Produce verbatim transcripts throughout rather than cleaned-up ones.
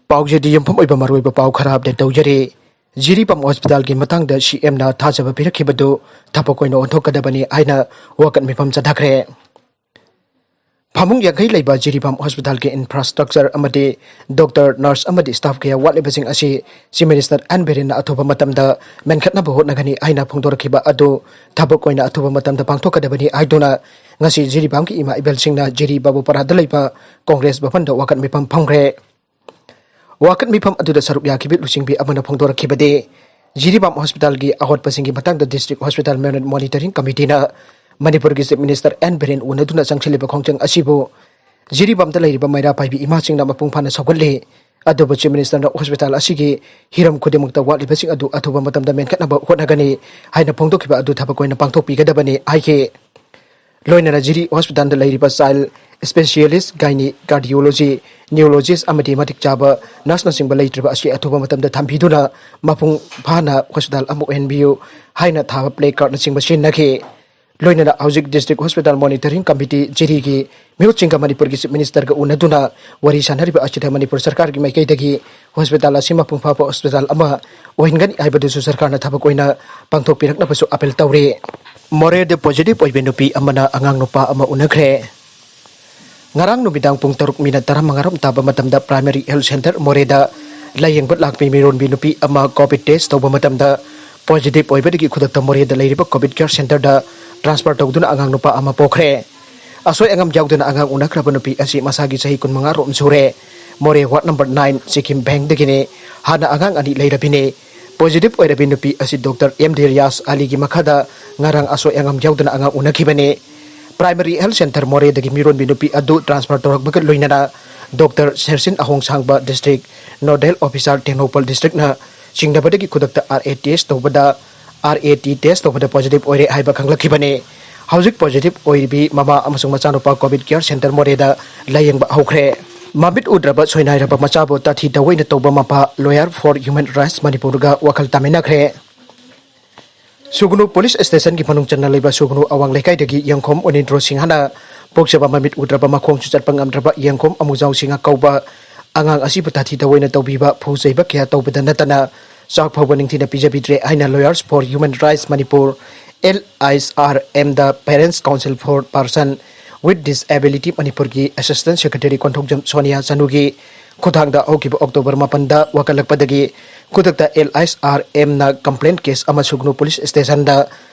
ꯄꯥꯎꯁꯤꯗꯤ ꯌꯨꯝꯐꯝ ꯑꯣꯏꯕ ꯃꯔꯨꯑꯣꯏꯕ ꯄꯥꯎ ꯈꯔ ꯑꯞꯗꯦꯠ ꯇꯧꯖꯔꯤ꯫ ꯖꯤꯔꯤꯕꯥꯝ ꯍꯣꯁꯄꯤꯇꯥꯜꯒꯤ ꯃꯇꯥꯡꯗ ꯁꯤ ꯑꯦꯝꯅ ꯊꯥꯖꯕ ꯄꯤꯔꯛꯈꯤꯕꯗꯨ ꯊꯕꯛ ꯑꯣꯏꯅ ꯑꯣꯟꯊꯣꯛꯀꯗꯕꯅꯤ ꯍꯥꯏꯅ ꯋꯥꯀꯠ ꯃꯤꯐꯝ ꯆꯠꯊꯈ꯭ꯔꯦ꯫ ꯐꯃꯨꯡ ꯌꯥꯡꯈꯩ ꯂꯩꯕ ꯖꯤꯔꯤꯕꯥꯝ ꯍꯣꯁꯄꯤꯇꯥꯜꯒꯤ ꯏꯟꯐ꯭ꯔꯥꯁ꯭ꯇ꯭ꯔꯛꯆꯔ ꯑꯃꯗꯤ ꯗꯣꯛꯇꯔ, ꯅꯔꯁ ꯑꯃꯗꯤ ꯁ꯭ꯇꯥꯐ ꯀꯌꯥ ꯋꯥꯠꯂꯤꯕꯁꯤꯡ ꯑꯁꯤ ꯆꯤꯐ ꯃꯤꯅꯤꯁꯇꯔ ꯑꯦꯟ ꯕꯤꯔꯦꯟꯅ ꯑꯊꯨꯕ ꯃꯇꯝꯗ ꯃꯦꯟꯈꯠꯅꯕ ꯍꯣꯠꯅꯒꯅꯤ ꯍꯥꯏꯅ ꯐꯣꯡꯗꯣꯔꯛꯈꯤꯕ ꯑꯗꯨ ꯊꯕꯛ ꯑꯣꯏꯅ ꯑꯊꯨꯕ ꯃꯇꯝꯗ ꯄꯥꯡꯊꯣꯛꯀꯗꯕꯅꯤ ꯍꯥꯏꯗꯨꯅ ꯉꯁꯤ ꯖꯤꯔꯤꯕꯥꯝꯒꯤ ꯏꯃꯥ ꯏꯕꯦꯜꯁꯤꯡꯅ ꯖꯤꯔꯤ ꯕꯥꯕꯨꯄꯥꯔꯥꯗ ꯂꯩꯕ ꯀꯣꯡꯒ꯭ꯔꯦꯁ ꯚꯕꯟꯗ ꯋꯥꯀꯠ ꯃꯤꯐꯝ ꯐꯝꯈ꯭ꯔꯦ꯫ ꯋꯥꯀꯠ ꯃꯤꯐꯝ ꯑꯗꯨꯗ ꯁꯔꯨꯛ ꯌꯥꯈꯤꯕ ꯂꯨꯆꯤꯡꯕꯤ ꯑꯃꯅ ꯐꯣꯡꯗꯣꯔꯛꯈꯤꯕꯗꯤ, ꯖꯤꯔꯤꯕꯥꯝ ꯍꯣꯁꯄꯤꯇꯥꯜꯒꯤ ꯑꯍꯣꯠꯄꯁꯤꯡꯒꯤ ꯃꯇꯥꯡꯗ ꯗꯤꯁꯇ꯭ꯔꯤꯛ ꯍꯣꯁꯄꯤꯇꯥꯜ ꯃꯦꯅꯦꯖ ꯃꯣꯅꯤꯇꯔꯤꯡ ꯀꯃꯤꯇꯤꯅ ꯃꯅꯤꯄꯨꯔꯒꯤ ꯆꯤꯐ ꯃꯤꯅꯤꯁꯇꯔ ꯑꯦꯟ ꯕꯤꯔꯦꯟ ꯎꯅꯗꯨꯅ ꯆꯪꯁꯤꯜꯂꯤꯕ ꯈꯣꯡꯖꯪ ꯑꯁꯤꯕꯨ ꯖꯤꯔꯤꯕꯥꯝꯗ ꯂꯩꯔꯤꯕ ꯃꯩꯔꯥ ꯄꯥꯏꯕꯤ ꯏꯃꯥꯁꯤꯡꯅ ꯃꯄꯨꯡ ꯐꯥꯅ ꯁꯧꯒꯠꯂꯤ꯫ ꯑꯗꯨꯕꯨ ꯆꯤꯐ ꯃꯤꯅꯤꯁꯇꯔꯅ ꯍꯣꯁꯄꯤꯇꯥꯜ ꯑꯁꯤꯒꯤ ꯍꯤꯔꯝ ꯈꯨꯗꯤꯡꯃꯛꯇ ꯋꯥꯠꯂꯤꯕꯁꯤꯡ ꯑꯗꯨ ꯑꯊꯨꯕ ꯃꯇꯝꯗ ꯃꯦꯟꯈꯠꯅꯕ ꯍꯣꯠꯅꯒꯅꯤ ꯍꯥꯏꯅ ꯐꯣꯡꯗꯣꯛꯈꯤꯕ ꯑꯗꯨ ꯊꯕꯛ ꯑꯣꯏꯅ ꯄꯥꯡꯊꯣꯛꯄꯤꯒꯗꯕꯅꯤ ꯍꯥꯏꯈꯤ꯫ ꯂꯣꯏꯅꯅ ꯖꯤꯔꯤ ꯍꯣꯁꯄꯤꯇꯥꯜꯗ ꯂꯩꯔꯤꯕ ꯆꯥꯏꯜ ꯁ꯭ꯄꯦꯁꯤꯌꯦꯂꯤꯁ, ꯒꯥꯏꯅꯤ, ꯀꯥꯔꯗꯤꯑꯣꯂꯣꯖꯤ, ꯅ꯭ꯌꯨꯔꯣꯂꯣꯖꯤꯁ ꯑꯃꯗꯤ ꯃꯇꯤꯛ ꯆꯥꯕ ꯅꯔꯁꯅꯆꯤꯡꯕ ꯂꯩꯇ꯭ꯔꯤꯕ ꯑꯁꯤ ꯑꯊꯨꯕ ꯃꯇꯝꯗ ꯊꯝꯕꯤꯗꯨꯅ ꯃꯄꯨꯡ ꯐꯥꯅ ꯍꯣꯁꯄꯤꯇꯥꯜ ꯑꯃ ꯑꯣꯏꯍꯟꯕꯤꯌꯨ ꯍꯥꯏꯅ ꯊꯥꯕ ꯄ꯭ꯂꯦ ꯀꯥꯔꯗꯅꯆꯤꯡꯕ ꯁꯤꯖꯤꯟꯅꯈꯤ꯫ ꯂꯣꯏꯅꯅ ꯍꯧꯖꯤꯛ ꯗꯤꯁꯇ꯭ꯔꯤꯛ ꯍꯣꯁꯄꯤꯇꯥꯜ ꯃꯣꯅꯤꯇꯔꯤꯡ ꯀꯃꯤꯇꯤ ꯖꯤꯔꯤꯒꯤ ꯃꯤꯍꯨꯠꯁꯤꯡꯒ ꯃꯅꯤꯄꯨꯔꯒꯤ ꯆꯤꯐ ꯃꯤꯅꯤꯁꯇꯔꯒ ꯎꯅꯗꯨꯅ ꯋꯥꯔꯤ ꯁꯥꯟꯅꯔꯤꯕ ꯑꯁꯤꯗ ꯃꯅꯤꯄꯨꯔ ꯁꯔꯀꯥꯔꯒꯤ ꯃꯥꯏꯀꯩꯗꯒꯤ ꯍꯣꯁꯄꯤꯇꯥꯜ ꯑꯁꯤ ꯃꯄꯨꯡ ꯐꯥꯕ ꯍꯣꯁꯄꯤꯇꯥꯜ ꯑꯃ ꯑꯣꯏꯍꯟꯒꯅꯤ ꯍꯥꯏꯕꯗꯨꯁꯨ ꯁꯔꯀꯥꯔꯅ ꯊꯕꯛ ꯑꯣꯏꯅ ꯄꯥꯡꯊꯣꯛꯄꯤꯔꯛꯅꯕꯁꯨ ꯑꯄꯤꯜ ꯇꯧꯔꯤ꯫ ꯃꯣꯔꯦꯗ ꯄꯣꯖꯤꯇꯤꯚ ꯑꯣꯏꯕ ꯅꯨꯄꯤ ꯑꯃꯅ ꯑꯉꯥꯡ ꯅꯨꯄꯥ ꯑꯃ ꯎꯅꯈ꯭ꯔꯦ꯫ ꯉꯔꯥꯡ ꯅꯨꯃꯤꯗꯥꯡ ꯄꯨꯡ ꯇꯔꯨꯛ ꯃꯤꯅꯠ ꯇꯔꯥꯃꯉꯥ ꯔꯣꯝ ꯇꯥꯕ ꯃꯇꯝꯗ ꯄ꯭ꯔꯥꯏꯃꯔꯤ ꯍꯦꯜꯊ ꯁꯦꯟꯇꯔ ꯃꯣꯔꯦꯗ ꯂꯥꯌꯦꯡꯕ ꯂꯥꯛꯄꯤ ꯃꯤꯔꯣꯟꯕꯤ ꯅꯨꯄꯤ ꯑꯃ ꯀꯣꯚꯤꯗ ꯇꯦꯁ ꯇꯧꯕ ꯃꯇꯝꯗ ꯄꯣꯖꯤꯇꯤꯚ ꯑꯣꯏꯕꯗꯒꯤ ꯈꯨꯗꯛꯇ ꯃꯣꯔꯦꯗ ꯂꯩꯔꯤꯕ ꯀꯣꯚꯤꯗ ꯀꯦꯌꯔ ꯁꯦꯟꯇꯔꯗ ꯇ꯭ꯔꯥꯟꯁꯐꯔ ꯇꯧꯗꯨꯅ ꯑꯉꯥꯡ ꯅꯨꯄꯥ ꯑꯃ ꯄꯣꯛꯈ꯭ꯔꯦ꯫ ꯑꯁꯣꯏ ꯑꯉꯥꯝ ꯌꯥꯎꯗꯅ ꯑꯉꯥꯡ ꯎꯅꯈ꯭ꯔꯕ ꯅꯨꯄꯤ ꯑꯁꯤ ꯃꯁꯥꯒꯤ ꯆꯍꯤ ꯀꯨꯟꯃꯉꯥ ꯔꯣꯝ ꯁꯨꯔꯦ꯫ ꯃꯣꯔꯦ ꯋꯥꯔꯗ ꯅꯝꯕꯔ ꯅꯥꯏꯟ ꯁꯤꯛꯀꯤꯝ ꯕꯦꯡꯗꯒꯤꯅꯤ꯫ ꯍꯥꯟꯅ ꯑꯉꯥꯡ ꯑꯅꯤ ꯂꯩꯔꯕꯤꯅꯤ꯫ ꯄꯣꯖꯤꯇꯤꯚ ꯑꯣꯏꯔꯕꯤ ꯅꯨꯄꯤ ꯑꯁꯤ ꯗꯣꯛꯇꯔ ꯑꯦꯝ ꯗꯤ ꯔꯤꯌꯥꯁ ꯑꯂꯤꯒꯤ ꯃꯈꯥꯗ ꯉꯔꯥꯡ ꯑꯁꯣꯏ ꯑꯉꯥꯝ ꯌꯥꯎꯗꯅ ꯑꯉꯥꯡ ꯎꯅꯈꯤꯕꯅꯤ꯫ ꯄ꯭ꯔꯥꯏꯃꯔꯤ ꯍꯦꯜꯊ ꯁꯦꯟꯇꯔ ꯃꯣꯔꯦꯗꯒꯤ ꯃꯤꯔꯣꯟꯕꯤ ꯅꯨꯄꯤ ꯑꯗꯨ ꯇ꯭ꯔꯥꯟꯁꯐꯔ ꯇꯧꯔꯛꯄꯒ ꯂꯣꯏꯅꯅ doctor ꯁꯦꯔꯁꯤꯟ ꯑꯍꯣꯡꯁꯥꯡꯕ, district nodal officer, Tengnoupal ꯗꯤꯁꯇ꯭ꯔꯤꯛꯅ ꯆꯤꯡꯅꯕꯗꯒꯤ ꯈꯨꯗꯛꯇ ꯑꯥꯔ ꯑꯦ ꯇꯦꯁ ꯇꯧꯕꯗ, ꯑꯥꯔ ꯑꯦ ꯇꯤ ꯇꯦꯁ ꯇꯧꯕꯗ ꯄꯣꯖꯤꯇꯤꯚ ꯑꯣꯏꯔꯦ ꯍꯥꯏꯕ ꯈꯪꯂꯛꯈꯤꯕꯅꯤ꯫ ꯍꯧꯖꯤꯛ ꯄꯣꯖꯤꯇꯤꯚ ꯑꯣꯏꯔꯤꯕꯤ ꯃꯃꯥ ꯑꯃꯁꯨꯡ ꯃꯆꯥꯅꯨꯄꯥ ꯀꯣꯚꯤꯗ ꯀꯦꯌꯔ ꯁꯦꯟꯇꯔ ꯃꯣꯔꯦꯗ ꯂꯥꯌꯦꯡꯕ ꯍꯧꯈ꯭ꯔꯦ꯫ ꯃꯃꯤꯠ ꯎꯗ꯭ꯔꯕ ꯁꯣꯏꯅꯥꯏꯔꯕ ꯃꯆꯥꯕꯨ ꯇꯥꯊꯤ ꯇꯧꯑꯣꯏꯅ ꯇꯧꯕ ꯃꯄꯥ ꯂꯣꯌꯔ ꯐꯣꯔ ꯍ꯭ꯌꯨꯃꯦꯟ ꯔꯥꯏꯠꯁ ꯃꯅꯤꯄꯨꯔꯒ ꯋꯥꯈꯜ ꯇꯥꯃꯤꯟꯅꯈ꯭ꯔꯦ꯫ ꯁꯨꯒꯅꯨ ꯄꯨꯂꯤꯁ ꯁ꯭ꯇꯦꯁꯟꯒꯤ ꯃꯅꯨꯡ ꯆꯟꯅ ꯂꯩꯕ ꯁꯨꯒꯅꯨ ꯑꯋꯥꯡ ꯂꯩꯀꯥꯏꯗꯒꯤ ꯌꯦꯡꯈꯣꯝ ꯑꯣꯅꯤꯟꯗ꯭ꯔꯣ ꯁꯤꯡꯍꯅ ꯄꯣꯛꯆꯕ ꯃꯃꯤꯠ ꯎꯗ꯭ꯔꯕ ꯃꯈꯣꯡꯁꯨ ꯆꯠꯄ ꯉꯝꯗ꯭ꯔꯕ ꯌꯦꯡꯈꯣꯝ ꯑꯃꯨꯖꯥꯎ ꯁꯤꯡꯍ ꯀꯧꯕ ꯑꯉꯥꯡ ꯑꯁꯤꯕꯨ ꯇꯥꯊꯤ ꯇꯧꯑꯣꯏꯅ ꯇꯧꯕꯤꯕ, ꯐꯨ ꯆꯩꯕ ꯀꯌꯥ ꯇꯧꯕꯗ ꯅꯠꯇꯅ ꯆꯥꯛ ꯐꯥꯎꯕ ꯅꯤꯡꯊꯤꯅ ꯄꯤꯖꯕꯤꯗ꯭ꯔꯦ ꯍꯥꯏꯅ Lawyers for Human Rights Manipur, L I R M, the Parents Council for Person with Disability ꯃꯅꯤꯄꯨꯔꯒꯤ Assistant Secretary ꯀꯣꯟꯊꯧꯖꯝ ꯁꯣꯅꯤꯌꯥ ꯆꯅꯨꯒꯤ ꯈꯨꯠꯊꯥꯡꯗ ꯍꯧꯈꯤꯕ October ꯃꯥꯄꯟꯗ ꯋꯥꯀꯠꯂꯛꯄꯗꯒꯤ ꯈꯨꯗꯛꯇ L I R M ꯅ complaint case ꯑꯃ ꯁꯨꯒꯅꯨ Police Station ꯗ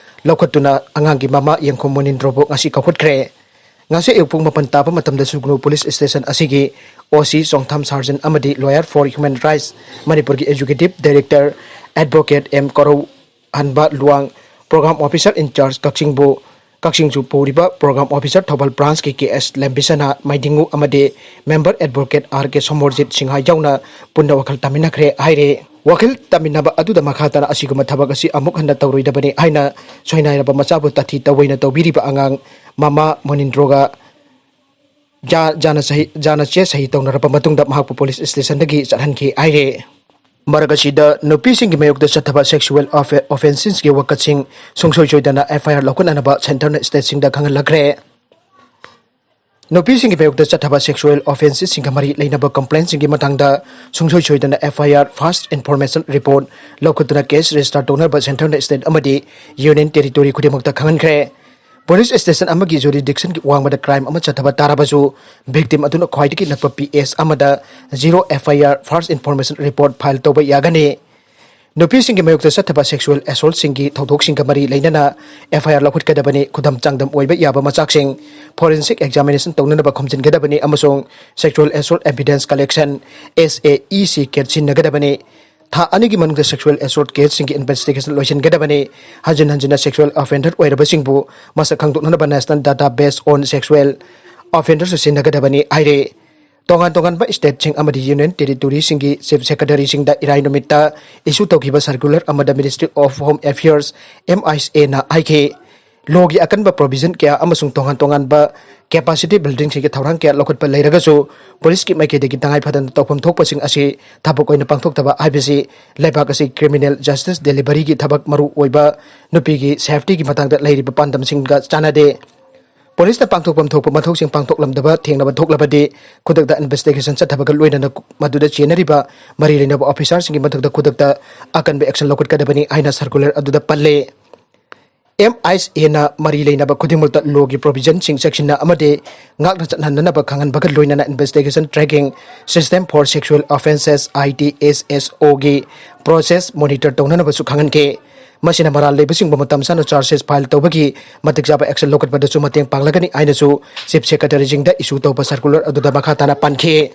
ꯂꯧꯈꯠꯇꯨꯅ ꯑꯉꯥꯡꯒꯤ ꯃꯃꯥ ꯌꯦꯡꯈꯣꯝ ꯃꯣꯅꯤꯟꯗ꯭ꯔꯣꯕꯨ ꯉꯁꯤ ꯀꯧꯈꯠꯈ꯭ꯔꯦ꯫ ꯉꯁꯤ ꯑꯌꯨꯛ ꯄꯨꯡ ꯃꯥꯄꯟ ꯇꯥꯕ ꯃꯇꯝꯗ ꯁꯨꯒꯅꯨ Police Station ꯑꯁꯤꯒꯤ O C ꯆꯣꯡꯊꯥꯝ ꯁꯥꯔꯖꯟ ꯑꯃꯗꯤ Lawyer for Human Rights ꯃꯅꯤꯄꯨꯔꯒꯤ Executive Director Advocate M ꯀꯧꯔꯧꯍꯟꯕ Luwang, Program Officer in Charge ꯀꯛꯆꯤꯡꯕꯨ, ꯀꯛꯆꯤꯡꯁꯨ ꯄꯨꯔꯤꯕ Program Officer ꯊꯧꯕꯥꯜ Branch ꯀꯤ K S ꯂꯦꯝꯕꯤꯁꯅꯥ ꯃꯩꯗꯤꯡꯉꯨ ꯑꯃꯗꯤ Member Advocate R K Somorjit Singh ꯌꯥꯎꯅ ꯄꯨꯟꯅ ꯋꯥꯈꯜ ꯇꯥꯃꯤꯟꯅꯈ꯭ꯔꯦ ꯍꯥꯏꯔꯦ꯫ ꯋꯥꯈꯜ ꯇꯥꯃꯤꯟꯅꯕ ꯑꯗꯨꯗ ꯃꯈꯥ ꯇꯥꯅ ꯑꯁꯤꯒꯨꯝꯕ ꯊꯕꯛ ꯑꯁꯤ ꯑꯃꯨꯛ ꯍꯟꯅ ꯇꯧꯔꯣꯏꯗꯕꯅꯤ ꯍꯥꯏꯅ ꯁꯣꯏꯅꯥꯏꯔꯕ ꯃꯆꯥꯕꯨ ꯇꯥꯊꯤ ꯇꯧꯑꯣꯏꯅ ꯇꯧꯕꯤꯔꯤꯕ ꯑꯉꯥꯡ ꯃꯃꯥ ꯃꯣꯅꯤꯟꯗ꯭ꯔꯣꯒ ꯖꯥ-, ꯖꯥꯅ ꯁꯍꯤ-, ꯖꯥꯅ ꯆꯦ ꯁꯍꯤ ꯇꯧꯅꯔꯕ ꯃꯇꯨꯡꯗ ꯃꯍꯥꯛꯄꯨ Police Station ꯗꯒꯤ ꯆꯠꯍꯟꯈꯤ ꯍꯥꯏꯔꯦ꯫ ꯃꯔꯛ ꯑꯁꯤꯗ ꯅꯨꯄꯤꯁꯤꯡꯒꯤ ꯃꯥꯌꯣꯛꯇ ꯆꯠꯊꯕ sexual offe-, offences ꯀꯤ ꯋꯥꯀꯠꯁꯤꯡ ꯁꯨꯡꯁꯣꯏ ꯁꯣꯏꯗꯅ F I R ꯂꯧꯈꯠꯅꯅꯕ Centre ꯅ State ꯁꯤꯡꯗ ꯈꯪꯍꯜꯂꯛꯈ꯭ꯔꯦ꯫ ꯅꯨꯄꯤꯁꯤꯡꯒꯤ ꯃꯥꯌꯣꯛꯇ ꯆꯠꯊꯕ sexual offences ꯁꯤꯡꯒ ꯃꯔꯤ ꯂꯩꯅꯕ complaint ꯁꯤꯡꯒꯤ ꯃꯇꯥꯡꯗ ꯁꯨꯡꯁꯣꯏ ꯁꯣꯏꯗꯅ F I R, First Information Report, ꯂꯧꯈꯠꯇꯨꯅ case register ꯇꯧꯅꯅꯕ Centre ꯅ State ꯑꯃꯗꯤ Union Territory ꯈꯨꯗꯤꯡꯃꯛꯇ ꯈꯪꯍꯟꯈ꯭ꯔꯦ꯫ Police Station ꯑꯃꯒꯤ jurisdiction ꯒꯤ ꯋꯥꯡꯃꯗ crime ꯑꯃ ꯆꯠꯊꯕ ꯇꯥꯔꯕꯁꯨ, victim ꯑꯗꯨꯅ ꯈ꯭ꯋꯥꯏꯗꯒꯤ ꯅꯛꯄ P S ꯑꯃꯗ zero F I R, First Information Report, file ꯇꯧꯕ ꯌꯥꯒꯅꯤ꯫ ꯅꯨꯄꯤꯁꯤꯡꯒꯤ ꯃꯥꯌꯣꯛꯇ ꯆꯠꯊꯕ sexual assault ꯁꯤꯡꯒꯤ ꯊꯧꯗꯣꯛꯁꯤꯡꯒ ꯃꯔꯤ ꯂꯩꯅꯅ F I R ꯂꯧꯈꯠꯀꯗꯕꯅꯤ꯫ ꯈꯨꯗꯝ ꯆꯥꯡꯗꯝ ꯑꯣꯏꯕ ꯌꯥꯕ ꯃꯆꯥꯛꯁꯤꯡ forensic examination ꯇꯧꯅꯅꯕ ꯈꯣꯝꯖꯤꯟꯒꯗꯕꯅꯤ ꯑꯃꯁꯨꯡ sexual assault evidence collection, S A E C, ꯀꯦꯠ ꯁꯤꯖꯤꯟꯅꯒꯗꯕꯅꯤ꯫ ꯊꯥ ꯑꯅꯤꯒꯤ ꯃꯅꯨꯡꯗ sexual assault case ꯁꯤꯡꯒꯤ investigation ꯂꯣꯏꯁꯤꯟꯒꯗꯕꯅꯤ꯫ ꯍꯟꯖꯤꯟ ꯍꯟꯖꯤꯟꯅ sexual offender ꯑꯣꯏꯔꯕꯁꯤꯡꯕꯨ ꯃꯁꯛ ꯈꯪꯗꯣꯛꯅꯅꯕ National Database on Sexual Offenders ꯁꯤꯖꯤꯟꯅꯒꯗꯕꯅꯤ ꯍꯥꯏꯔꯤ꯫ ꯇꯣꯉꯥꯟ ꯇꯣꯉꯥꯟꯕ state ꯁꯤꯡ ꯑꯃꯗꯤ Union Territory ꯁꯤꯡꯒꯤ Chief Secretary ꯁꯤꯡꯗ ꯏꯔꯥꯏ ꯅꯨꯃꯤꯠꯇ issue ꯇꯧꯈꯤꯕ circular ꯑꯃꯗ Ministry of Home Affairs, M I S A ꯅ ꯍꯥꯏꯈꯤ, law ꯒꯤ ꯑꯀꯟꯕ provision ꯀꯌꯥ ꯑꯃꯁꯨꯡ ꯇꯣꯉꯥꯟ ꯇꯣꯉꯥꯟꯕ capacity building ꯁꯤꯡꯒꯤ ꯊꯧꯔꯥꯡ ꯀꯌꯥ ꯂꯧꯈꯠꯄ ꯂꯩꯔꯒꯁꯨ, police ꯀꯤ ꯃꯥꯏꯀꯩꯗꯒꯤ ꯇꯉꯥꯏ ꯐꯗꯅ ꯇꯧꯐꯝ ꯊꯣꯛꯄꯁꯤꯡ ꯑꯁꯤ ꯊꯕꯛ ꯑꯣꯏꯅ ꯄꯥꯡꯊꯣꯛꯇꯕ ꯍꯥꯏꯕꯁꯤ ꯂꯩꯕꯥꯛ ꯑꯁꯤ criminal justice delivery ꯒꯤ ꯊꯕꯛ ꯃꯔꯨ ꯑꯣꯏꯕ ꯅꯨꯄꯤꯒꯤ safety ꯒꯤ ꯃꯇꯥꯡꯗ ꯂꯩꯔꯤꯕ ꯄꯥꯟꯗꯝꯁꯤꯡꯒ ꯆꯥꯟꯅꯗꯦ꯫ ꯄꯨꯂꯤꯁꯅ ꯄꯥꯡꯊꯣꯛꯐꯝ ꯊꯣꯛꯄ ꯃꯊꯧꯁꯤꯡ ꯄꯥꯡꯊꯣꯛꯂꯝꯗꯕ ꯊꯦꯡꯅꯕ ꯊꯣꯛꯂꯕꯗꯤ ꯈꯨꯗꯛꯇ ꯏꯟꯚꯦꯁꯇꯤꯒꯦꯁꯟ ꯆꯠꯊꯕꯒ ꯂꯣꯏꯅꯅ ꯃꯗꯨꯗ ꯆꯦꯟꯅꯔꯤꯕ ꯃꯔꯤ ꯂꯩꯅꯕ ꯑꯣꯐꯤꯁꯥꯔꯁꯤꯡꯒꯤ ꯃꯊꯛꯇ ꯈꯨꯗꯛꯇ ꯑꯀꯟꯕ ꯑꯦꯛꯁꯟ ꯂꯧꯈꯠꯀꯗꯕꯅꯤ ꯍꯥꯏꯅ ꯁꯔꯀꯨꯂꯔ ꯑꯗꯨꯗ ꯄꯜꯂꯤ꯫ ꯑꯦꯝ ꯑꯥꯏꯁ ꯑꯦꯅ ꯃꯔꯤ ꯂꯩꯅꯕ ꯈꯨꯗꯤꯡꯃꯛꯇ ꯂꯣꯒꯤ ꯄ꯭ꯔꯣꯚꯤꯖꯟꯁꯤꯡ ꯆꯦꯛꯁꯤꯟꯅ ꯑꯃꯗꯤ ꯉꯥꯛꯅ ꯆꯠꯍꯟꯅꯅꯕ ꯈꯪꯍꯟꯕꯒ ꯂꯣꯏꯅꯅ investigation tracking system for sexual offences, I T S S ꯑꯣꯒꯤ ꯄ꯭ꯔꯣꯁꯦꯁ ꯃꯣꯅꯤꯇꯔ ꯇꯧꯅꯅꯕꯁꯨ ꯈꯪꯍꯟꯈꯤ꯫ ꯃꯁꯤꯅ ꯃꯔꯥꯜ ꯂꯩꯕꯁꯤꯡꯕꯨ ꯃꯇꯝ ꯆꯥꯅ ꯆꯥꯔꯖꯦꯁ ꯐꯥꯏꯜ ꯇꯧꯕꯒꯤ ꯃꯇꯤꯛ ꯆꯥꯕ ꯑꯦꯛꯁꯟ ꯂꯧꯈꯠꯄꯗꯁꯨ ꯃꯇꯦꯡ ꯄꯥꯡꯂꯒꯅꯤ ꯍꯥꯏꯅꯁꯨ ꯆꯤꯐ ꯁꯦꯀ꯭ꯔꯦꯇꯔꯤꯁꯤꯡꯗ ꯏꯁꯨ ꯇꯧꯕ ꯁꯔꯀꯨꯂꯔ ꯑꯗꯨꯗ ꯃꯈꯥ ꯇꯥꯅ ꯄꯟꯈꯤ꯫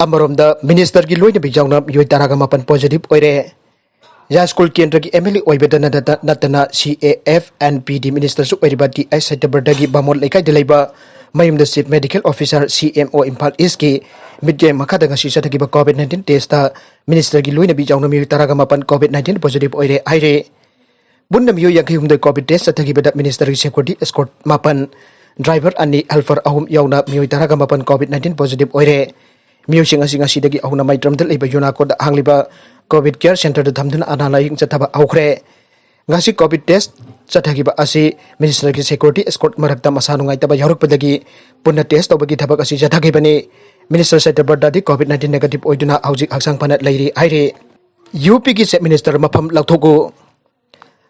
ꯑꯃꯔꯣꯝꯗ, ꯃꯤꯅꯤꯁꯇꯔꯒꯤ ꯂꯣꯏꯅꯕꯤ ꯌꯥꯎꯅ ꯃꯤꯑꯣꯏ ꯇꯔꯥꯒ ꯃꯥꯄꯟ ꯄꯣꯖꯤꯇꯤꯚ ꯑꯣꯏꯔꯦ꯫ ꯌꯥꯏꯁ꯭ꯀꯨꯜ ꯀꯦꯟꯗ꯭ꯔꯒꯤ ꯑꯦꯝ ꯑꯦꯜ ꯑꯦ ꯑꯣꯏꯕꯗ ꯅꯠꯇ-, ꯅꯠꯇꯅ ꯁꯤ ꯑꯦ ꯑꯦꯐ ꯑꯦꯟ ꯄꯤ ꯗꯤ ꯃꯤꯅꯤꯁꯇꯔꯁꯨ ꯑꯣꯏꯔꯤꯕ ꯇꯤ ꯑꯩꯆ ꯁꯇ꯭ꯌꯕ꯭ꯔꯇꯒꯤ ꯕꯥꯃꯣꯟ ꯂꯩꯀꯥꯏꯗ ꯂꯩꯕ ꯃꯌꯨꯝꯗ ꯆꯤꯐ ꯃꯦꯗꯤꯀꯦꯜ ꯑꯣꯐꯤꯁꯥꯔ, ꯁꯤ ꯑꯦꯝ ꯑꯣ, ꯏꯝꯐꯥꯜ ꯏꯁꯀꯤ ꯃꯤꯠꯌꯦꯡ ꯃꯈꯥꯗ ꯉꯁꯤ ꯆꯠꯊꯈꯤꯕ ꯀꯣꯚꯤꯗ ꯅꯥꯏꯟꯇꯤꯟ ꯇꯦꯁꯇ ꯃꯤꯅꯤꯁꯇꯔꯒꯤ ꯂꯣꯏꯅꯕꯤ ꯌꯥꯎꯅ ꯃꯤꯑꯣꯏ ꯇꯔꯥꯒ ꯃꯥꯄꯟ ꯀꯣꯚꯤꯗ ꯅꯥꯏꯟꯇꯤꯟ ꯄꯣꯖꯤꯇꯤꯚ ꯑꯣꯏꯔꯦ ꯍꯥꯏꯔꯦ꯫ ꯄꯨꯟꯅ ꯃꯤꯑꯣꯏ ꯌꯥꯡꯈꯩ ꯍꯨꯝꯗꯣꯏ ꯀꯣꯚꯤꯗ ꯇꯦꯁ ꯆꯠꯊꯈꯤꯕꯗ ꯃꯤꯅꯤꯁꯇꯔꯒꯤ ꯁꯦꯀ꯭ꯌꯨꯔꯤꯇꯤ ꯑꯦꯁꯀꯣꯔꯠ ꯃꯥꯄꯟ, ꯗ꯭ꯔꯥꯏꯚꯔ ꯑꯅꯤ, ꯍꯦꯜꯄꯔ ꯑꯍꯨꯝ ꯌꯥꯎꯅ ꯃꯤꯑꯣꯏ ꯇꯔꯥꯒ ꯃꯥꯄꯟ ꯀꯣꯚꯤꯗ ꯅꯥꯏꯟꯇꯤꯟ ꯄꯣꯖꯤꯇꯤꯚ ꯑꯣꯏꯔꯦ꯫ ꯃꯤꯑꯣꯏꯁꯤꯡ ꯑꯁꯤ ꯉꯁꯤꯗꯒꯤ ꯑꯍꯧꯅ ꯃꯩꯇ꯭ꯔꯝꯗ ꯂꯩꯕ ꯌꯨꯅꯥꯀꯣꯗ ꯍꯥꯡꯂꯤꯕ ꯀꯣꯚꯤꯗ ꯀꯦꯌꯔ ꯁꯦꯟꯇꯔꯗ ꯊꯝꯗꯨꯅ ꯑꯅꯥ ꯂꯥꯌꯦꯡ ꯆꯠꯊꯕ ꯍꯧꯈ꯭ꯔꯦ꯫ ꯉꯁꯤ ꯀꯣꯚꯤꯗ ꯇꯦꯁ ꯆꯠꯊꯈꯤꯕ ꯑꯁꯤ ꯃꯤꯅꯤꯁꯇꯔꯒꯤ ꯁꯦꯀ꯭ꯌꯨꯔꯤꯇꯤ ꯑꯦꯁꯀꯣꯔꯠ ꯃꯔꯛꯇ ꯃꯁꯥ ꯅꯨꯡꯉꯥꯏꯇꯕ ꯌꯥꯎꯔꯛꯄꯗꯒꯤ ꯄꯨꯟꯅ ꯇꯦꯁ ꯇꯧꯕꯒꯤ ꯊꯕꯛ ꯑꯁꯤ ꯆꯠꯊꯈꯤꯕꯅꯤ꯫ ꯃꯤꯅꯤꯁꯇꯔ ꯁꯇ꯭ꯌꯕ꯭ꯔꯇꯗꯤ ꯀꯣꯚꯤꯗ ꯅꯥꯏꯟꯇꯤꯟ ꯅꯦꯒꯦꯇꯤꯚ ꯑꯣꯏꯗꯨꯅ ꯍꯧꯖꯤꯛ ꯍꯛꯆꯥꯡ ꯐꯅ ꯂꯩꯔꯤ ꯍꯥꯏꯔꯤ꯫ ꯌꯨ ꯄꯤꯒꯤ ꯆꯤꯐ ꯃꯤꯅꯤꯁꯇꯔ ꯃꯐꯝ ꯂꯧꯊꯣꯛꯎ꯫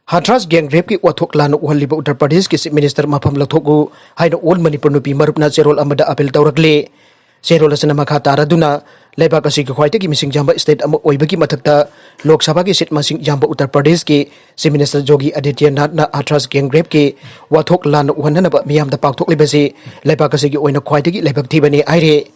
ꯍꯊ꯭ꯔꯥꯁ ꯒꯦꯡ ꯔꯦꯞꯀꯤ ꯋꯥꯊꯣꯛ ꯂꯥꯟꯅ ꯎꯍꯜꯂꯤꯕ ꯎꯠꯇꯔ ꯄ꯭ꯔꯗꯦꯁꯀꯤ ꯆꯤꯐ ꯃꯤꯅꯤꯁꯇꯔ ꯃꯐꯝ ꯂꯧꯊꯣꯛꯎ ꯍꯥꯏꯅ ꯑꯣꯜ ꯃꯅꯤꯄꯨꯔ ꯅꯨꯄꯤ ꯃꯔꯨꯞꯅ ꯆꯦꯔꯣꯜ ꯑꯃꯗ ꯑꯥꯄꯤꯜ ꯇꯧꯔꯛꯂꯤ꯫ ꯆꯦꯔꯣꯜ ꯑꯁꯤꯅ ꯃꯈꯥ ꯇꯥꯔꯗꯨꯅ, ꯂꯩꯕꯥꯛ ꯑꯁꯤꯒꯤ ꯈ꯭ꯋꯥꯏꯗꯒꯤ ꯃꯁꯤꯡ ꯌꯥꯝꯕ ꯁ꯭ꯇꯦꯠ ꯑꯃ ꯑꯣꯏꯕꯒꯤ ꯃꯊꯛꯇ ꯂꯣꯛ ꯁꯚꯥꯒꯤ ꯁꯤꯠ ꯃꯁꯤꯡ ꯌꯥꯝꯕ ꯎꯠꯇꯔ ꯄ꯭ꯔꯗꯦꯁꯀꯤ ꯆꯤꯐ ꯃꯤꯅꯤꯁꯇꯔ ꯌꯣꯒꯤ ꯑꯗꯤꯇ꯭ꯌꯅꯥꯊꯅ ꯍꯊ꯭ꯔꯥꯁ ꯒꯦꯡ ꯔꯦꯞꯀꯤ ꯋꯥꯊꯣꯛ ꯂꯥꯟꯅ ꯎꯍꯟꯅꯅꯕ ꯃꯤꯌꯥꯝꯗ ꯄꯥꯛꯊꯣꯛꯂꯤꯕꯁꯤ ꯂꯩꯕꯥꯛ ꯑꯁꯤꯒꯤ ꯑꯣꯏꯅ ꯈ꯭ꯋꯥꯏꯗꯒꯤ ꯂꯥꯏꯕꯛ ꯊꯤꯕꯅꯤ ꯍꯥꯏꯔꯤ꯫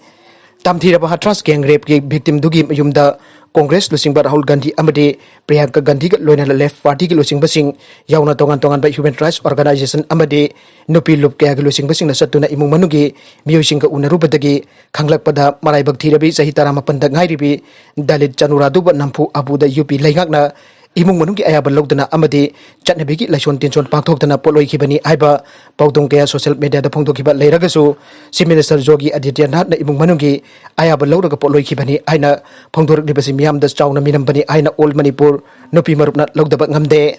ꯇꯝꯊꯤꯔꯕ ꯍꯊ꯭ꯔꯥꯁ ꯒꯦꯡ ꯔꯦꯞꯀꯤ ꯚꯤꯛꯇꯤꯝꯗꯨꯒꯤ ꯃꯌꯨꯝꯗ ꯀꯣꯡꯒ꯭ꯔꯦꯁ ꯂꯨꯆꯤꯡꯕ ꯔꯥꯍꯨꯜ ꯒꯥꯟꯙꯤ ꯑꯃꯗꯤ ꯄ꯭ꯔꯤꯌꯥꯡꯀꯥ ꯒꯥꯟꯙꯤꯒ ꯂꯣꯏꯅꯅ ꯂꯦꯐ ꯄꯥꯔꯇꯤꯒꯤ ꯂꯨꯆꯤꯡꯕꯁꯤꯡ ꯌꯥꯎꯅ ꯇꯣꯉꯥꯟ ꯇꯣꯉꯥꯟꯕ ꯍ꯭ꯌꯨꯃꯦꯟ ꯔꯥꯏꯠꯁ ꯑꯣꯔꯒꯅꯥꯏꯖꯦꯁꯟ ꯑꯃꯗꯤ ꯅꯨꯄꯤ ꯂꯨꯞ ꯀꯌꯥꯒꯤ ꯂꯨꯆꯤꯡꯕꯁꯤꯡꯅ ꯆꯠꯇꯨꯅ ꯏꯃꯨꯡ ꯃꯅꯨꯡꯒꯤ ꯃꯤꯑꯣꯏꯁꯤꯡꯒ ꯎꯅꯔꯨꯕꯗꯒꯤ ꯈꯪꯂꯛꯄꯗ, ꯃꯔꯥꯏꯕꯛ ꯊꯤꯔꯕꯤ ꯆꯍꯤ ꯇꯔꯥꯃꯥꯄꯟꯗ ꯉꯥꯏꯔꯤꯕꯤ ꯗꯂꯤꯠ ꯆꯅꯨꯔꯥꯗꯨꯕ ꯅꯝꯐꯨ ꯑꯕꯨꯗ ꯌꯨ ꯄꯤ ꯂꯩꯉꯥꯛꯅ ꯏꯃꯨꯡ ꯃꯅꯨꯡꯒꯤ ꯑꯌꯥꯕ ꯂꯧꯗꯅ ꯑꯃꯗꯤ ꯆꯠꯅꯕꯤꯒꯤ ꯂꯥꯏꯁꯣꯟ ꯇꯤꯟꯁꯣꯟ ꯄꯥꯡꯊꯣꯛꯇꯅ ꯄꯣꯠꯂꯣꯏꯈꯤꯕꯅꯤ ꯍꯥꯏꯕ ꯄꯥꯎꯗꯝ ꯀꯌꯥ ꯁꯣꯁꯤꯌꯦꯜ ꯃꯤꯗꯤꯌꯥꯗ ꯐꯣꯡꯗꯣꯛꯈꯤꯕ ꯂꯩꯔꯒꯁꯨ, ꯆꯤꯐ ꯃꯤꯅꯤꯁꯇꯔ ꯌꯣꯒꯤ ꯑꯗꯤꯇ꯭ꯌꯅꯥꯊꯅ ꯏꯃꯨꯡ ꯃꯅꯨꯡꯒꯤ ꯑꯌꯥꯕ ꯂꯧꯔꯒ ꯄꯣꯠꯂꯣꯏꯈꯤꯕꯅꯤ ꯍꯥꯏꯅ ꯐꯣꯡꯗꯣꯔꯛꯂꯤꯕꯁꯤ ꯃꯤꯌꯥꯝꯗ ꯆꯥꯎꯅ ꯃꯤꯅꯝꯕꯅꯤ ꯍꯥꯏꯅ ꯑꯣꯜ ꯃꯅꯤꯄꯨꯔ ꯅꯨꯄꯤ ꯃꯔꯨꯞꯅ ꯂꯧꯗꯕ ꯉꯝꯗꯦ꯫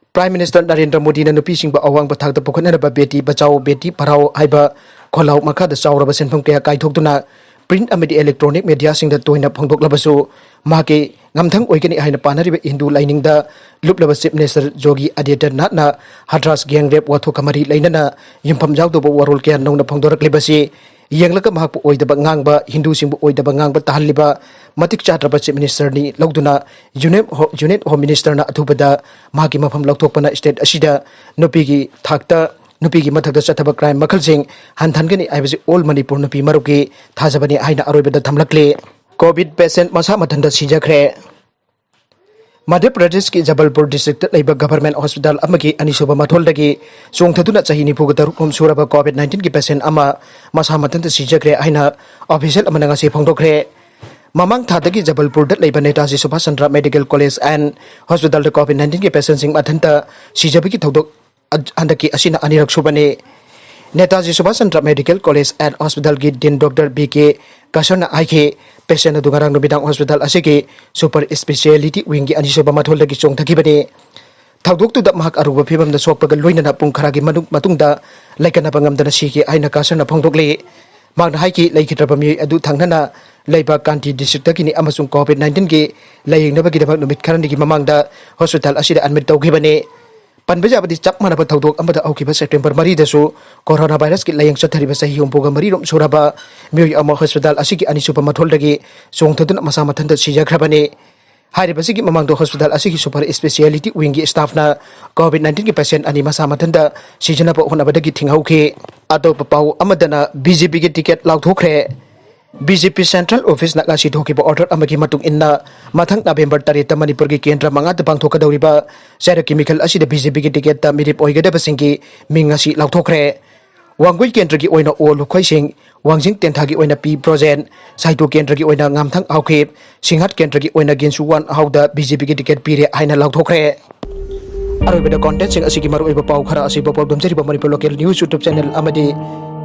Prime Minister ꯅꯔꯦꯟꯗ꯭ꯔ ꯃꯣꯗꯤꯅ ꯅꯨꯄꯤꯁꯤꯡꯕꯨ ꯑꯋꯥꯡꯕ ꯊꯥꯛꯇ ꯄꯨꯈꯠꯅꯅꯕ ꯕꯦꯇꯤ ꯕꯆꯥꯎ ꯕꯦꯇꯤ ꯄꯔꯥꯎ ꯍꯥꯏꯕ ꯈꯣꯜꯂꯥꯎ ꯃꯈꯥꯗ ꯆꯥꯎꯔꯕ ꯁꯦꯟꯐꯝ ꯀꯌꯥ ꯀꯥꯏꯊꯣꯛꯇꯨꯅ print ꯑꯃꯗꯤ electronic mediaꯁꯤꯡꯗ ꯇꯣꯏꯅ ꯐꯣꯡꯗꯣꯛꯂꯕꯁꯨ, ꯃꯍꯥꯛꯀꯤ ꯉꯝꯊꯪ ꯑꯣꯏꯒꯅꯤ ꯍꯥꯏꯅ ꯄꯥꯅꯔꯤꯕ ꯍꯤꯟꯗꯨ ꯂꯥꯏꯅꯤꯡꯗ ꯂꯨꯞꯂꯕ Chief Minister ꯌꯣꯒꯤ ꯑꯥꯗꯤꯇ꯭ꯌꯅꯥꯊꯅ ꯍꯊ꯭ꯔꯥꯁ gang rape ꯋꯥꯊꯣꯛꯀ ꯃꯔꯤ ꯂꯩꯅꯅ ꯌꯨꯝꯐꯝ ꯌꯥꯎꯗꯕ ꯋꯥꯔꯣꯜ ꯀꯌꯥ ꯅꯧꯅ ꯐꯣꯡꯗꯣꯔꯛꯂꯤꯕꯁꯤ ꯌꯦꯡꯂꯒ ꯃꯍꯥꯛꯄꯨ ꯑꯣꯏꯗꯕ ꯉꯥꯡꯕ, ꯍꯤꯟꯗꯨꯁꯤꯡꯕꯨ ꯑꯣꯏꯗꯕ ꯉꯥꯡꯕ ꯇꯥꯍꯜꯂꯤꯕ ꯃꯇꯤꯛ ꯆꯥꯗ꯭ꯔꯕ Chief Ministerꯅꯤ ꯂꯧꯗꯨꯅ Union Ho-, Union Home Ministerꯅ ꯑꯊꯨꯕꯗ ꯃꯍꯥꯛꯀꯤ ꯃꯐꯝ ꯂꯧꯊꯣꯛꯄꯅ state ꯑꯁꯤꯗ ꯅꯨꯄꯤꯒꯤ ꯊꯥꯛꯇ, ꯅꯨꯄꯤꯒꯤ ꯃꯊꯛꯇ ꯆꯠꯊꯕ crime ꯃꯈꯜꯁꯤꯡ ꯍꯟꯊꯍꯟꯒꯅꯤ ꯍꯥꯏꯕꯁꯤ all ꯃꯅꯤꯄꯨꯔ ꯅꯨꯄꯤ ꯃꯔꯨꯞꯀꯤ ꯊꯥꯖꯕꯅꯤ ꯍꯥꯏꯅ ꯑꯔꯣꯏꯕꯗ ꯊꯝꯂꯛꯂꯤ꯫ COVID patient ꯃꯁꯥ ꯃꯊꯟꯇ ꯁꯤꯖꯈ꯭ꯔꯦ꯫ ꯃꯙ꯭ꯌ ꯄ꯭ꯔꯗꯦꯁꯀꯤ ꯖꯕꯜꯄꯨꯔ districtꯇ ꯂꯩꯕ government hospital ꯑꯃꯒꯤ ꯑꯅꯤꯁꯨꯕ ꯃꯊꯣꯜꯗꯒꯤ ꯆꯣꯡꯊꯗꯨꯅ ꯆꯍꯤ ꯅꯤꯐꯨꯒ ꯇꯔꯨꯛ ꯂꯣꯝ ꯁꯨꯔꯕ COVID nineteenꯒꯤ patient ꯑꯃ ꯃꯁꯥ ꯃꯊꯟꯇ ꯁꯤꯖꯈ꯭ꯔꯦ ꯍꯥꯏꯅ official ꯑꯃꯅ ꯉꯁꯤ ꯐꯣꯡꯗꯣꯛꯈ꯭ꯔꯦ꯫ ꯃꯃꯥꯡ ꯊꯥꯗꯒꯤ ꯖꯕꯜꯄꯨꯔꯗ ꯂꯩꯕ Netaji Subhash Chandra Medical College and Hospitalꯗ COVID nineteenꯒꯤ patientꯁꯤꯡ ꯃꯊꯟꯇ ꯁꯤꯖꯕꯒꯤ ꯊꯧꯗꯣꯛ ꯑ-, ꯍꯟꯗꯛꯀꯤ ꯑꯁꯤꯅ ꯑꯅꯤꯔꯛ ꯁꯨꯕꯅꯤ꯫ Netaji Subhash Chandra Medical College and Hospitalꯒꯤ Dean Doctor B K ꯀꯁꯔꯅ ꯍꯥꯏꯈꯤ, patient ꯑꯗꯨ ꯉꯔꯥꯡ ꯅꯨꯃꯤꯗꯥꯡ hospital ꯑꯁꯤꯒꯤ super speciality wingꯒꯤ ꯑꯅꯤꯁꯨꯕ ꯃꯊꯣꯜꯗꯒꯤ ꯆꯣꯡꯊꯈꯤꯕꯅꯤ꯫ ꯊꯧꯗꯣꯛꯇꯨꯗ ꯃꯍꯥꯛ ꯑꯔꯨꯕ ꯐꯤꯚꯝꯗ ꯁꯣꯛꯄꯒ ꯂꯣꯏꯅꯅ ꯄꯨꯡ ꯈꯔꯒꯤ ꯃꯅꯨꯡ-, ꯃꯇꯨꯡꯗ ꯂꯩꯀꯠꯅꯕ ꯉꯝꯗꯅ ꯁꯤꯈꯤ ꯍꯥꯏꯅ ꯀꯁꯔꯅ ꯐꯣꯡꯗꯣꯛꯂꯤ꯫ ꯃꯍꯥꯛꯅ ꯍꯥꯏꯈꯤ, ꯂꯩꯈꯤꯗ꯭ꯔꯕ ꯃꯤꯑꯣꯏ ꯑꯗꯨ ꯊꯪꯅꯅ ꯂꯩꯕ ꯀꯥꯟꯇꯤ districtꯇꯒꯤꯅꯤ ꯑꯃꯁꯨꯡ COVID nineteenꯒꯤ ꯂꯥꯌꯦꯡꯅꯕꯒꯤꯗꯃꯛ ꯅꯨꯃꯤꯠ ꯈꯔꯅꯤꯒꯤ ꯃꯃꯥꯡꯗ hospital ꯑꯁꯤꯗ admit ꯇꯧꯈꯤꯕꯅꯤ꯫ ꯄꯟꯕ ꯌꯥꯕꯗꯤ, ꯆꯞ ꯃꯥꯟꯅꯕ ꯊꯧꯗꯣꯛ ꯑꯃꯗ ꯍꯧꯈꯤꯕ September ꯃꯔꯤꯗꯁꯨ coronavirusꯀꯤ ꯂꯥꯌꯦꯡ ꯆꯠꯊꯔꯤꯕ ꯆꯍꯤ ꯍꯨꯝꯐꯨꯒ ꯃꯔꯤ ꯂꯣꯝ ꯁꯨꯔꯕ ꯃꯤꯑꯣꯏ ꯑꯃ hospital ꯑꯁꯤꯒꯤ ꯑꯅꯤꯁꯨꯕ ꯃꯊꯣꯜꯗꯒꯤ ꯆꯣꯡꯊꯗꯨꯅ ꯃꯁꯥ ꯃꯊꯟꯇ ꯁꯤꯖꯈ꯭ꯔꯕꯅꯤ꯫ ꯍꯥꯏꯔꯤꯕꯁꯤꯒꯤ ꯃꯃꯥꯡꯗ hospital ꯑꯁꯤꯒꯤ super speciality wingꯒꯤ staffꯅ COVID nineteenꯒꯤ patient ꯑꯅꯤ ꯃꯁꯥ ꯃꯊꯟꯇ ꯁꯤꯖꯅꯕ ꯍꯣꯠꯅꯕꯗꯒꯤ ꯊꯤꯡꯍꯧꯈꯤ꯫ ꯑꯇꯣꯞꯄ ꯄꯥꯎ ꯑꯃꯗꯅ BJPꯒꯤ ticket ꯂꯥꯎꯊꯣꯛꯈ꯭ꯔꯦ꯫ BJP Central Officeꯅ ꯉꯁꯤ ꯊꯣꯛꯈꯤꯕ order ꯑꯃꯒꯤ ꯃꯇꯨꯡ ꯏꯟꯅ, ꯃꯊꯪ November ꯇꯔꯦꯠꯇ ꯃꯅꯤꯄꯨꯔꯒꯤ ꯀꯦꯟꯗ꯭ꯔ ꯃꯉꯥꯗ ꯄꯥꯡꯊꯣꯛꯀꯗꯧꯔꯤꯕ ꯆꯩꯔꯛꯀꯤ ꯃꯤꯈꯜ ꯑꯁꯤꯗ BJPꯒꯤ ticketꯇ ꯃꯤꯔꯦꯞ ꯑꯣꯏꯒꯗꯕꯁꯤꯡꯒꯤ ꯃꯤꯡ ꯉꯁꯤ ꯂꯥꯎꯊꯣꯛꯈ꯭ꯔꯦ꯫ ꯋꯥꯡꯒꯣꯏ ꯀꯦꯟꯗ꯭ꯔꯒꯤ ꯑꯣꯏꯅ ꯑꯣ ꯂꯨꯈꯣꯏꯁꯤꯡ, ꯋꯥꯡꯖꯤꯡ ꯇꯦꯟꯊꯥꯒꯤ ꯑꯣꯏꯅ ꯄꯤ ꯕ꯭ꯔꯣꯖꯦꯟ, ꯁꯥꯏꯇꯣ ꯀꯦꯟꯗ꯭ꯔꯒꯤ ꯑꯣꯏꯅ ꯉꯥꯝꯊꯪ ꯍꯥꯎꯈꯤꯞ, ꯁꯤꯡꯍꯠ ꯀꯦꯟꯗ꯭ꯔꯒꯤ ꯑꯣꯏꯅ ꯒꯤꯟꯁꯨꯋꯥꯟ ꯍꯥꯎꯗ BJPꯒꯤ ticket ꯄꯤꯔꯦ ꯍꯥꯏꯅ ꯂꯥꯎꯊꯣꯛꯈ꯭ꯔꯦ꯫ ꯑꯔꯣꯏꯕꯗ contentꯁꯤꯡ ꯑꯁꯤꯒꯤ ꯃꯔꯨꯑꯣꯏꯕ ꯄꯥꯎ ꯈꯔ ꯑꯁꯤ ꯄꯥꯎꯗꯝꯖꯔꯤꯕ Manipur local news YouTube channel ꯑꯃꯗꯤ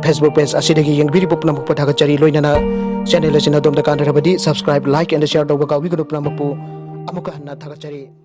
Facebook page ꯑꯁꯤꯗꯒꯤ ꯌꯦꯡꯕꯤꯔꯤꯕ ꯄꯨꯝꯅꯃꯛꯄꯨ ꯊꯥꯒꯠꯆꯔꯤ꯫ ꯂꯣꯏꯅꯅ channel ꯑꯁꯤꯅ ꯑꯗꯣꯝꯗ ꯀꯥꯟꯅꯔꯕꯗꯤ subscribe, like and share ꯇꯧꯕ ꯀꯥꯎꯕꯤꯒꯅꯨ꯫ ꯄꯨꯝꯅꯃꯛꯄꯨ ꯑꯃꯨꯛꯀ ꯍꯟꯅ ꯊꯥꯒꯠꯆꯔꯤ꯫